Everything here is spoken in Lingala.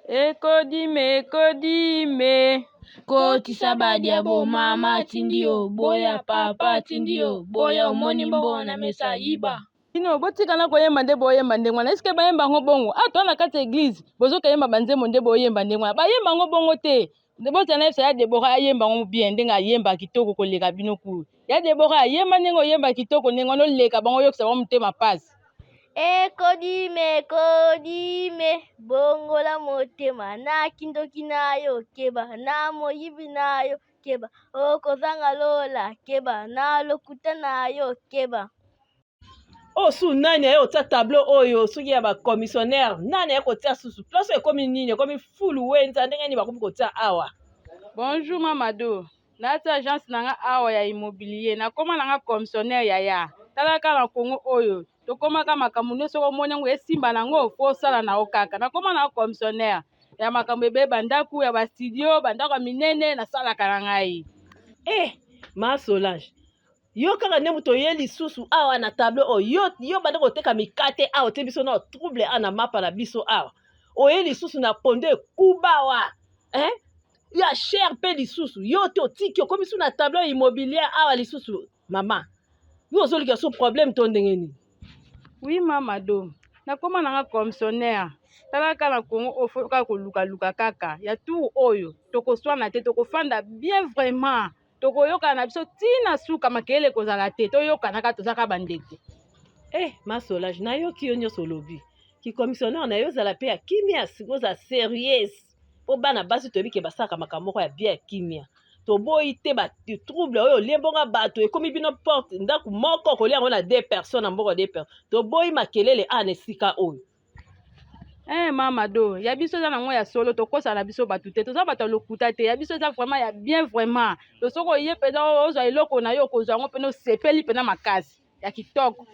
Ekodime ekodime. Kotisa badiabo mama atindi yo boya papa atindi yo boya omoni mbongo na mesa yiba. Bino botika na koyemba nde boyemba ndenge wana, eske bayemba yango bongo? Awa toza na kati ya eglise, bozoka yemba banzembo nde boyemba ndenge wana, bayemba yango bongo te. Bozala na yebisa ya Debora ayemba yango bien, ndenge ayemba kitoko koleka bino kuyu. Ya Debora ayemba ndenge oyemba kitoko ndenge wana, oleka bango, oyokisa bango motema pasi. Ekodime ekodime bongola motema na kindoki na yo keba na moyibi na yo keba okozanga lola keba na lokuta na yo keba. Oyo su nani aye kotia tableau oyo? Soki ya bacommissionnaire, nani aye kotia susu place? Ekomi nini? Ekomi fulu wenza ndenge nini bakomi kotia awa? Bonjour Mamadou, nati agence na nga awa ya immobilier, nakóma na nga commissionnaire. Yaya, tala kaka na Kongo oyo tokomaka makambo nyonso, soki omoni yango esimba nango, fo osala na yo kaka. Nakóma na commissionnaire ya makambo ebele, bandako ya bastudio, bandako ya minene, nasalaka na ngai. Eh, ma Solange, yo kaka nde moto oye lisusu awa na tableau oyo. Yo bande koteka mikate awa, otie biso na trouble awa na mapa na biso awa. Oye lisusu na pondo ekuba awa, eh? Ya cher mpe lisusu yo te otiki, okomi su na tableau immobilier awa lisusu. Mama, yo ozoluka so problème to ndenge nini? Oui Mamado, nakóma na nga commissionnaire. Tala kaka na Kongo oyo, fo kaka kolukaluka kaka ya tour oyo. Tokoswana te, tokofanda bien, vraiment tokoyokana na biso ntina suka, makelele ekozala te, toyokana kaka, toza kaka bandeko. Eh, ma Solange, nayoki yo nyonso olobi. Kicommissionnaire na yo, ozala mpe ya kimia, sikoyo ozala sérieuse, mpo bana basi toyebi ke basalaka makambo moko ya bien ya kimia. Toboyi te batrouble oyo olie mbongo bato, ekomi bino porte ndako moko kolia yango na deux personnes na mboka deux personnes. Toboyi makelele awa na esika oyo. Eh Mama Do, ya biso eza nango ya solo, tokosala na biso bato te, toza bato ya lokuta te. Ya biso eza vraiment ya bien, vraiment. To soki oye mpenza ozwa eloko na yo, okozwa yango mpena, osepeli mpena makasi ya kitoko.